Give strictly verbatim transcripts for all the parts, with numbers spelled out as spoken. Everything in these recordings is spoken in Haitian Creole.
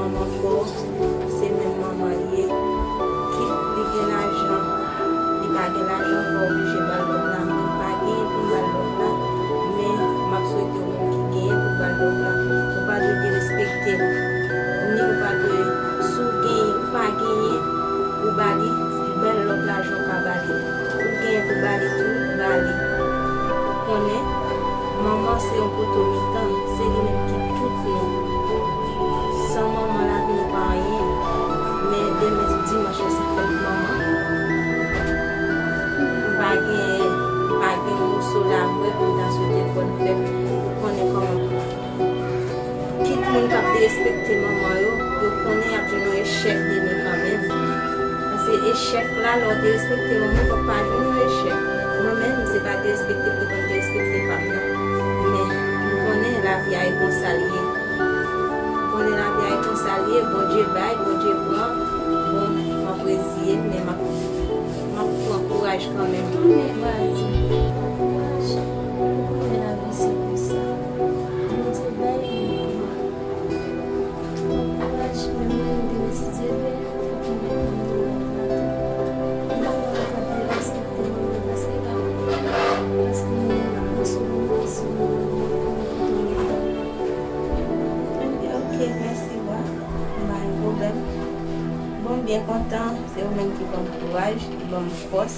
Manman pa w, se menm manman l ye. Kit li gen lajan, li pa gen lajan, pa oblije ba l lòv la. Mwen pa genyen pou m ba l lòv la, men m ap swete w menm ki genyen pou w ba l lòv la. Ou pa dwe derespekte l, ni ou pa dwe, si w genyen, ou pa genyen, ou ba li bèl lòv lajan w ka ba li. Ou genyen pou ba li tou, ba li. Ou konnen, manman se yon poto mitan, se li menm ki tout nou. San manman, lavi nou pa anyen. Men demen dimanch la se fèt manman. M pa gen, m pa gen yon moso la mwen pou m ta swete l bòn fèt. Ou konnen kòman pou Kit moun k ap derespekte manman yo, yo konnen y ap jwenn yon echèk demen kanmenm. Paske echèk la, lè w derespekte manman w, w p ap pa jwenn yon echèk. Mwen menm, se pa derespekte m te konn derespekte pa m nan. Men, m konnen lavi a e konsa l ye. M konnen lavi a e konsa l ye, Bondye bay, Bondye pran. Bon, m ap reziye m, men m ap, m ap pran kouraj kanmenm. Men, Bondye, pran kouraj. Ou konnen lavi se konsa. Bondye bay, Bondye pran. Pran kouraj, men mwen, demen, si Dye vle, fòk mwen mete mwen nan lavi la tou. Mwen pa konn antann derespekte manman, paske pa, paske mwen, mwen sou mwen, mwen sou mwen, mwen konnen. Ok, mèsi, wa. Pa gen pwoblèm. Bon, m byen kontan, se ou menm ki ban m kouraj, ki ban m fòs.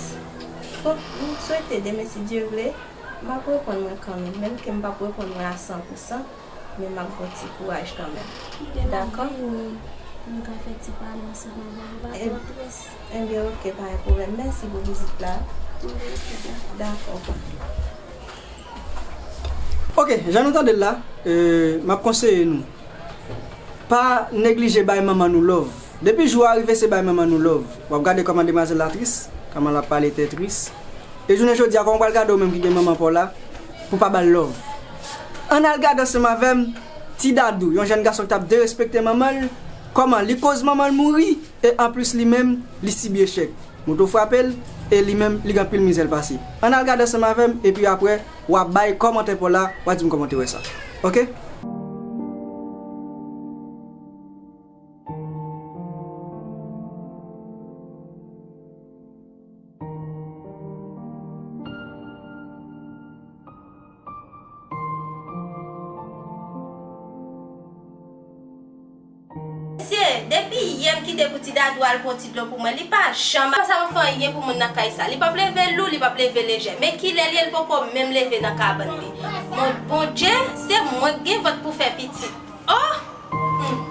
Bon, m swete demen, si Dye vle, m ap reprann mwen kanmenm. Menm ke m p ap reprann mwen a san pou san, men m ap gen ti kouraj kanmenm. Dakò? Nou ka fè ti pale ansanm avè w, ou pa twò tris. Ebyen, ok, pa gen pwoblèm. Mèsi pou vizit la. Dakò. Ok, jan nou tande l la, e, m ap konseye nou. Pa neglije bay manman nou love. Depi jou a rive, se bay manman nou love. W ap gade kòman demwazèl la tris, kòman l ap pale tè tris. E jounen jodi a, kòman w pral gade w menm ki gen manman pa w la, pou w pa ba l love? Ann al gade ansanm avè m, Ti Dadou, yon jèn gason ki t ap derespekte manman l, kòman li koz manman l mouri, e anplis li menm, li sibi echèk. Moto frape l, e li menm, li gen anpil mizè l pase. Ann al gade ansanm avè m, epi apre, w a bay kòmantè pa w la, w a di m kòman w te wè sa. Ok? Mesye, depi yè m kite pou Ti Dadou al pran ti dlo pou mwen, li pa janm, sa pa fè anyen pou moun nan kay sa. Li p ap leve lou, li p ap leve lejè. Men kilè l ye, li poko menm leve nan kabann li. Mon Bondye, se mwen k gen vant pou fè pitit. Oh! Hmm.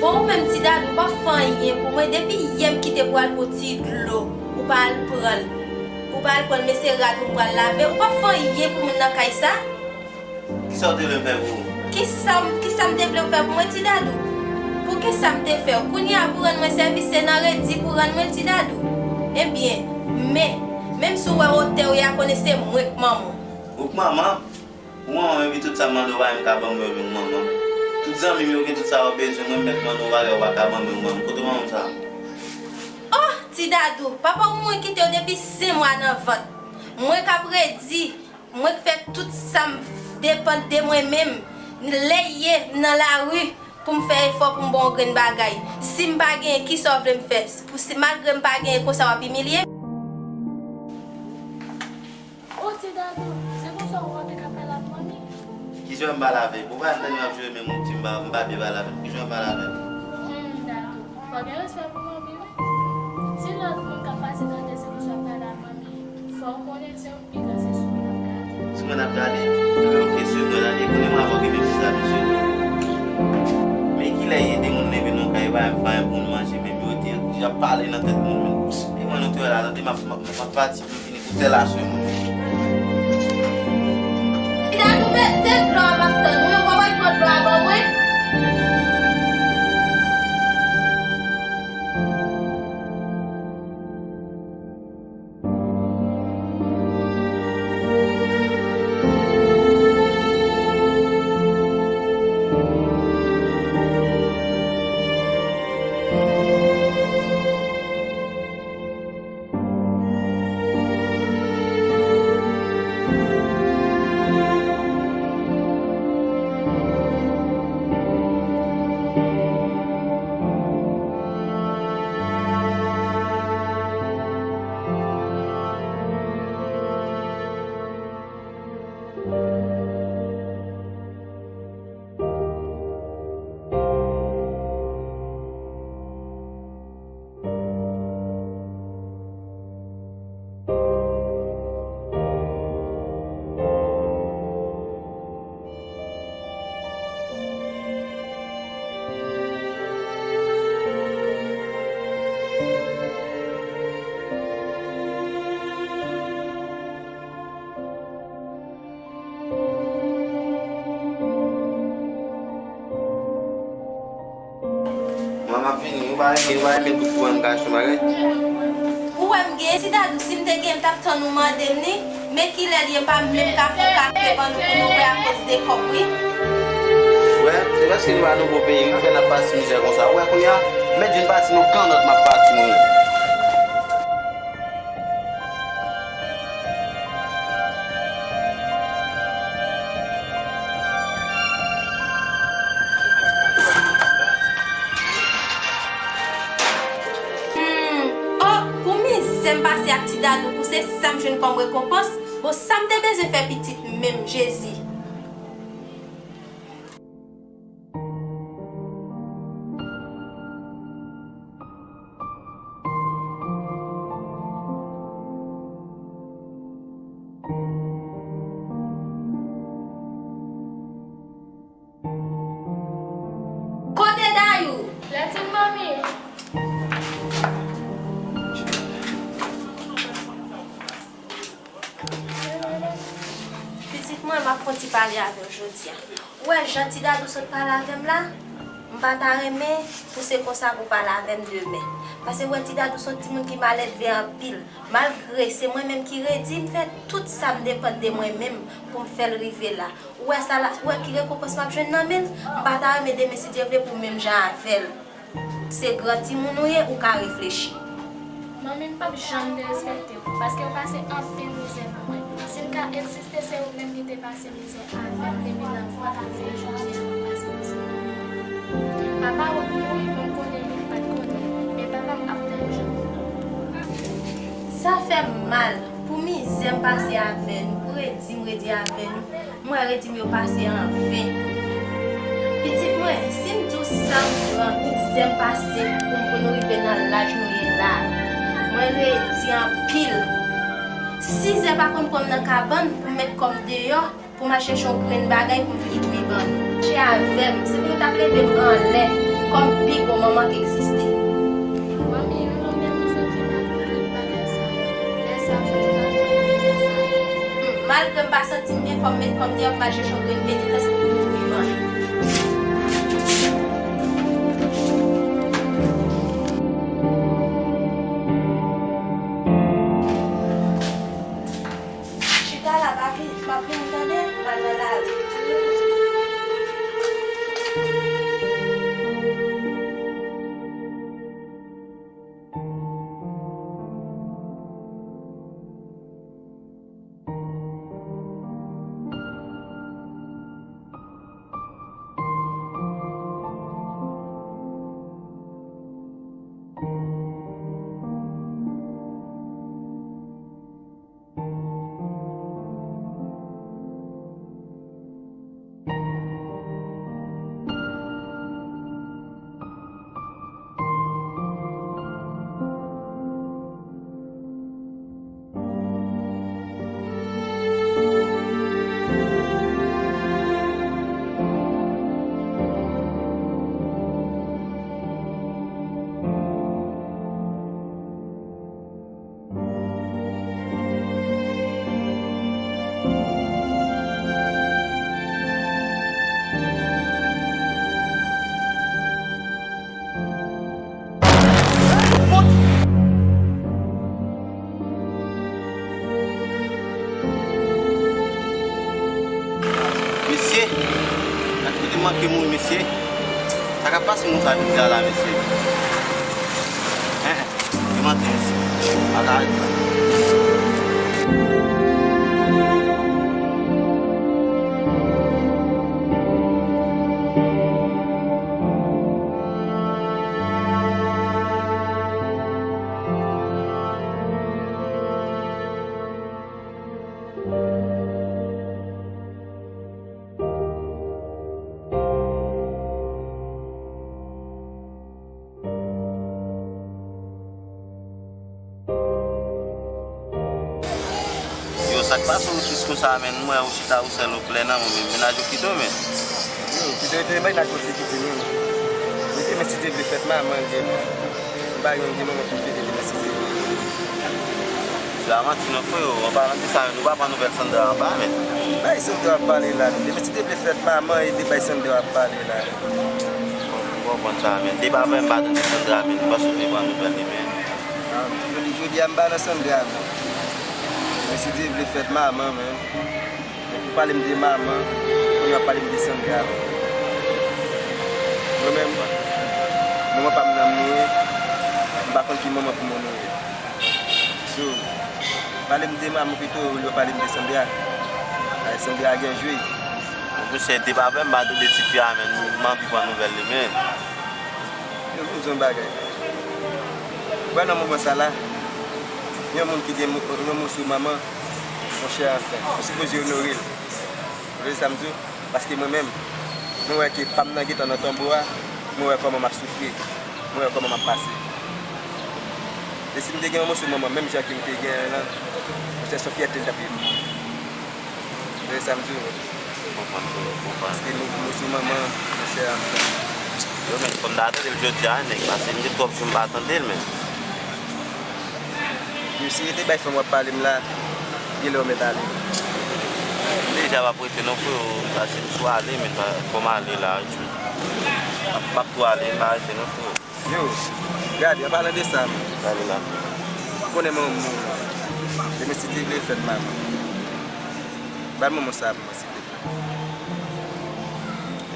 Bon, ou menm Ti Dadou, ou p ap fè anyen pou mwen. Depi yè m kite pou al pou ti dlo, ou pa al pran l. Ou pa al pran l, men se rad ou m pral lave. Ou p ap fè anyen pou moun nan kay sa. Kisa w te vle m fè pou ou? Kisa m, kisa m te vle w fè pou mwen, Ti Dadou? Pou kisa m te fè w? Kounye a pou rann mwen sèvis, se nan redi pou rann mwen l, Ti Dadou? Ebyen, men, menm si w wè wotè w ye a, konnen se mwen k manman w. Ou k manman m? Ou manman m, epi tout sa m mande w pa menm ka ban mwen, ou manman m. Tout zanmi m yo gen tout sa yo bezwen, mwen m mèt mande w bagay, ou pa ka ban mwen, ou manman m. Kote manman m sa? Oh, Ti Dadou, papa w mouri kite w depi senk mwa nan vant. Mwen k ap redi, mwen k fè tout sa m depann de mwen menm. Lè y ye m nan lari pou m fè efò pou m ba w yon grenn bagay. Si m pa genyen, kisa w vle m fè? Pou si malgre m pa genyen, konsa w ap imilye m? Oh, Ti Dadou, se konsa w wè w te ka pale ak manmi? Kijan m pale avè l? Bon, pa antann m ap jwe menm ou di m pa, m pa byen pale avè l. Kijan m pale avè l? Hmm, Dadou, fò w gen respè pou manmi, wi. Si lòt moun k ap pase tande se konsa w ap pale ak manmi, fò w konnen se ou k pi gran, se sou mwen n ap gade. Sou mwen n ap gade? Ebyen, oke, sou mwen, ale, konnen mwen avè w gen menm ti Dadou, sou mwen. Men kilè ye de moun leve nan kay, pa, pa gen pou moun manje, menm yo te, y ap pale nan tèt moun, men. E mwen nou te wè la, tande, m ap, m ap, m ap pati. Fini pou tèl aswè moun. Ti Dadou, mete dlo a, m ap tann ou. Ou pa pral pran dlo a ban mwen? Mwen, m ap vini. Ou pa renmen, ou pa renmen bout kouran m ka achte bagay? Ou wè m gen Ti Dadou, si m te gen, m t ap tann ou mande m li. Men kilè l ye, m pa menm ka fè yon kafe ban nou pou nou bwè akoz de kòb, wi. Wè, se paske nou pa nan bon peyi, wi, k fè n ap pase mizè konsa. Ou wè kounye a, m mèt vin pati nan kannòt, m ap pati mwen menm. Hmm, oh, pou mizè m pase ak Ti Dadou, pou se sa m jwenn kòm rekonpans, bon, sa m te bezwen fè pitit menm, Jezi. Kote Dayou? Lètin, manmi. Pitit mwen, m ap fè yon ti pale avè w jodi a. Ou wè jan Ti Dadou sot pale avè m la? M pa ta renmen pou se konsa pou w pale avè m demen. Paske w wè Ti Dadou se yon timoun ki maledve anpil. Malgre se mwen menm ki redi, m fè tout sa m depann de mwen menm pou m fè l rive la. Ou wè sa la, ou wè ki rekonpans m ap jwenn nan men l? M pa ta renmen demen, si Dye vle, pou menm jan avè l. Se gran timoun ou ye, ou ka reflechi. Manmi, m p ap janm derespekte w, paske w pase anpil mizè pou mwen. Si m ka egziste, se ou menm ki te pase mizè avè m depi nan vant m, se jodi a m ap pase mizè pou mwen. Papa w mouri, mwen konnen li pa t konnen, men papa m ap nan jan. Sa fè m mal pou mizè m pase avè nou, pou redi m redi avè nou. Mwen redi m yo pase an ven. Pitit mwen, si m di w sa m pran, mizè m pase pou m, pou nou rive nan laj nou ye la. Mwen redi anpil. Sizè pa konn pran m nan kabann pou m met kò m deyò, pou m al chèche yon grenn bagay pou m vin bouyi ban nou. Mache avè m, se pou nou t ap leve m anlè kòm pi gwo manman k egziste. Manmi, yon lòt lè m santi m ap tout bagay sa. Lè sa m santi m ap tout bagay sa. Hmm, malgre m pa santi m byen, fò m met kò m deyò pou m al chèche yon grenn penitans pou m vin bouyi ban nou. Chita la, papi, m ap vini, tande? M al nan lari. Pase moun sa vin fè la, mesye. Hein, hein. Ki mantè, mesye. Pa ka ret la. Yo, sa k pase w tris konsa, menn? M wè ou chita ou sèl, ou klè nan mwen, men mennaj ou kite w, menn. Yo, kite w, te mennaj mwen te kite m, wi. Li te, men si Dye vle fèt, manman l gen. M pa jwenn gen manman pou m fete demen si Dye vle. Se pa manti non, freo. An palan de sa, menn, ou pa pran nouvèl Sandra anba, menn. Bay Sandra ap pale la, menn. Demen si Dye vle fèt, manman e de bay Sandra ap pale la. Bon, m konprann sa, menn. Depi apre m pa tande Sandra, menn. M panse ou te pran nouvèl li, menn. Ah, jodi, jodi a m pa nan Sandra, menn. Men si Dye vle fèt, manman, menn. Ou pale m de manman, kounye a w ap pale m de Sandra. Mwen menm, manman pa m nan m mouri, m pa konn ki manman pou mwen mouri. So, pale m de manman pito olye w pale m de Sandra. Ay, Sandra gen jwi. Monchè, depi apre m pa tande tifi a, menn, m anvi pran nouvèl li, menn. Yo, m di yon bagay. Ou wè nan moman sa la, yon moun ki gen mo-, yon mo sou manman, monchè, anfen, ou sipoze onore l. Ou tande sa m di w? Paske mwen menm, mwen wè ke pa m nan gentan nan tonbo a, mwen wè kòman m ap soufri, mwen wè kòman m ap pase. E si m te gen yon mo sou manman, menm jan ke m te genyen l lan, se yon fyète l t ap ye pou mwen. Ou tande sa m di w? Mwen konprann, freo, mwen konprann. Paske nou, nou sou manman, monchè, anfen. Yo, men, fò m ta tande l jodi a, nèg, paske m gen twòp jou m pa tande l, men. Yo, si rete bay fanm w ap pale m la, genlè w mèt ale. M deja p ap rete non, freo, paske m sou ale, men pa, fò m ale la, epi m ap, m ap tou ale, m pa rete non, freo. Yo, gade, an palan de sa, men. Pale la. Ou konnen manman m mouri. Demen si Dye vle fèt, manman. Ba l manman sa pou mwen, silvouplè.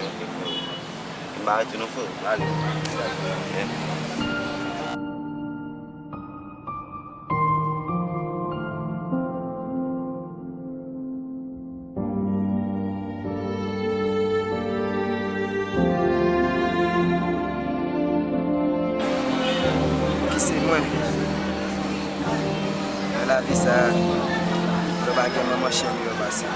Ok, freo. M pa rete non, freo. Ale. Ok. Ki se mwen. Nan lavi sa, yo pa gen manman chen miyò pase.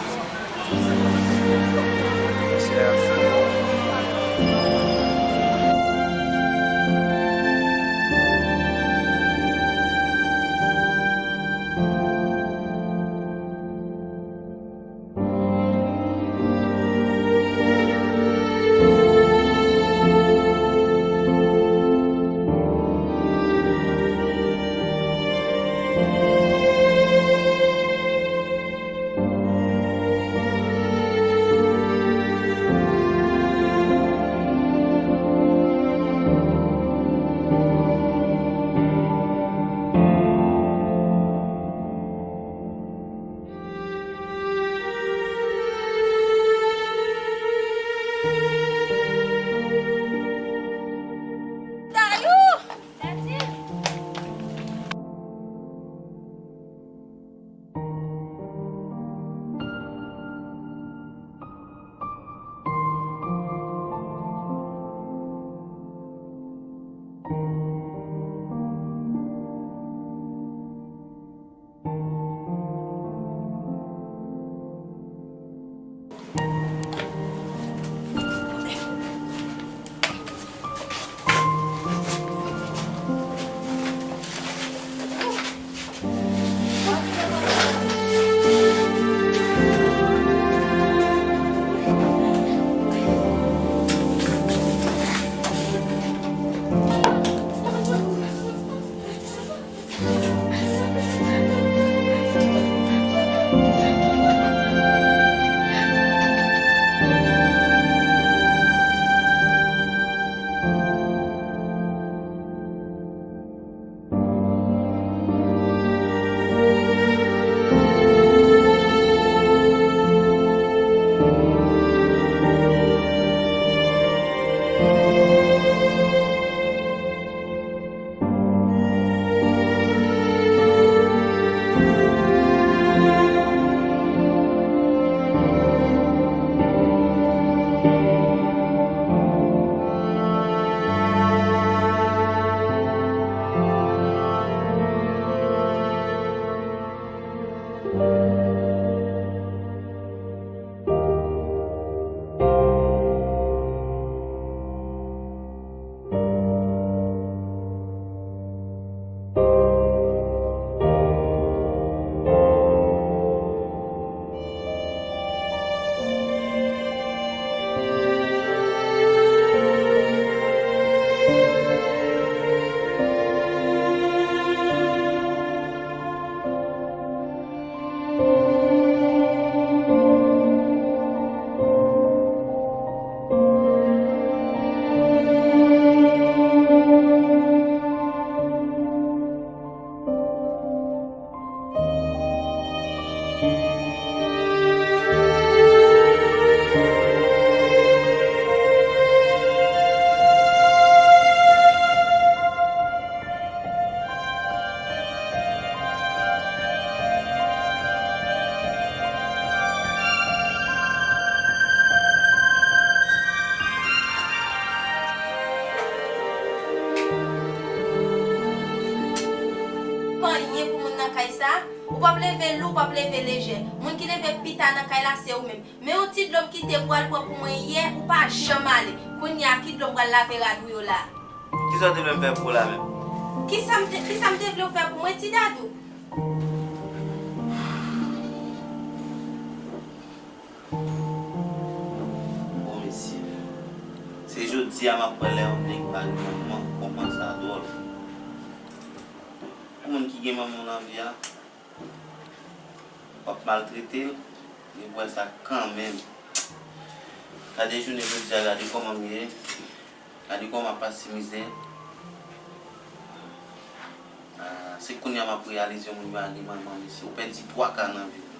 Anyen pou moun nan kay sa, ou p ap leve lou, ou p ap leve lejè. Moun ki leve pita nan kay la, se ou menm. Men yon ti dlo m kite pou al pran pou mwen yè, ou pa janm ale. Kounye a, ki dlo m pral lave rad ou yo la? Kisa w te vle m fè pou ou la menm? Kisa m te, kisa m te vle w fè pou mwen, ti Dadou? O mesye, se jodi a m ap wè lè yon nèg pa gen manman, kòman sa dwòl. Yon moun ki gen manman nan vi a, w ap maltrete l, li wè sa kanmenm. Gade jounen jodi a, gade kòman m ye, gade kòman m ap pase mizè. Ah, se kounye a m ap reyalize yon moun pa gen manman, mesye. Ou pèdi twa ka nan vi w.